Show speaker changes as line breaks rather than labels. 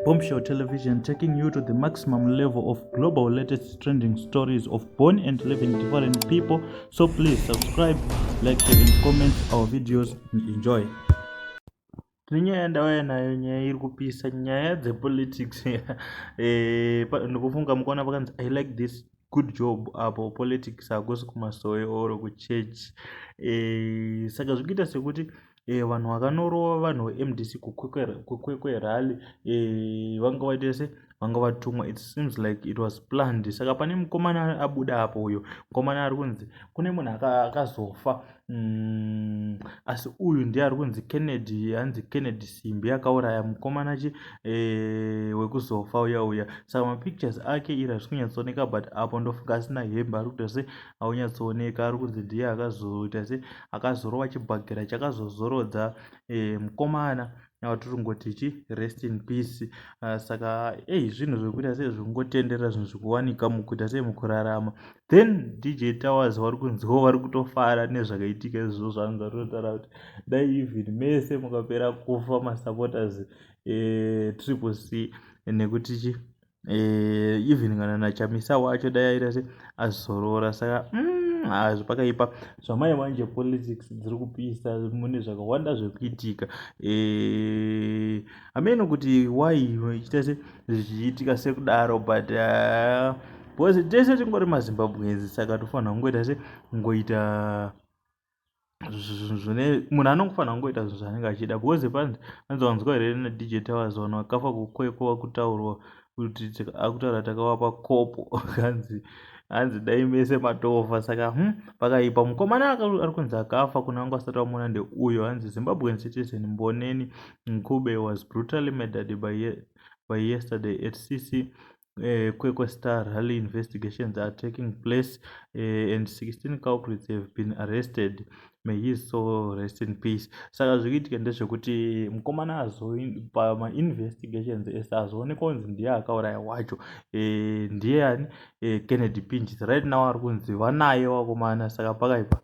Bombshell Television, taking you to the maximum level of global latest trending stories of born and living different people. So please subscribe, like, share and comment our videos and enjoy. Tine nyaya ndauya nayo, nyaya iri kupisa, nyaya dzepolitics. Ndikufunga mukaona pakanzi "I like this, good job" apo, politics hakusi kumasowe oro kuchechi. Saka zvikuita sekuti vanhu vakanorova vanhu veMDC kuKwekwe rally vanga vaita se vanga vatumwa. It seems like it was planned. Saka pane mukomana abuda apo. Uyo mukomana ari kunzi kune munhu akazofa, asi uyu ndiye ari kunzi Kennedy, hanzi Kennedy Simbi akauraya mukomana chi wekuzofa uya uya. Saka mapictures ake iri hazvisi kunyatsooneka, but apo ndofunga asina hembe, ari kuita se aunyatsooneka. Ari kunzi ndiye akazoita se akazorova chibhagera chakazozorodza mukomana watirikungoti chi rest in peace. Saka ei, zvinhu zvekuita sei zvikungotenderera, zvinhu zvikuwanika mukuita sei mukurarama. Then DJ Towers vari kunziwo vari kutofara nezvakaitika izvozvo. Zvanzi vari kuti dai even mese mukapera kufa, masupporters Triple C, nekuti chi even kana naChamisa wacho dai aita se azorora. Saka hazvo pakaipa zvamai manje, politics dziri kupisa, mune zvakawanda zvekuitika. Hameno kuti why ichiita se zvichiitika sekudaro, but because tese tingori maZimbabweans, saka tofanira kungoita se kungoita zvine munhu anongofanira kungoita zvinhu zvaanenge achida, because panzi anzi wanzwa here naDJ Towers, vanhu vakafa kuKwekwe kutaurwa kuti akutaura takavapa kopo, kanzi hanzi dai mese matofa. Saka pakaipa. Mukomana ari kunzi akafa, kuna vanga vasati vamuona, ndeuyo hanzi Zimbabwean citizen Mboneni Ncube was brutally murdered by yesterday at CC Kwekwe Star Rally. Investigations are taking place and 16 culprits have been arrested. May his soul rest in peace. Saka zvikuitika ndezvekuti mukomana azo pamainvestigations ese azoonekwa kunzi ndiye akauraya wacho, ndiye ani, Kennedy Pinjisi. Right now ari kunzi vanaye vakomana, saka pakaipa.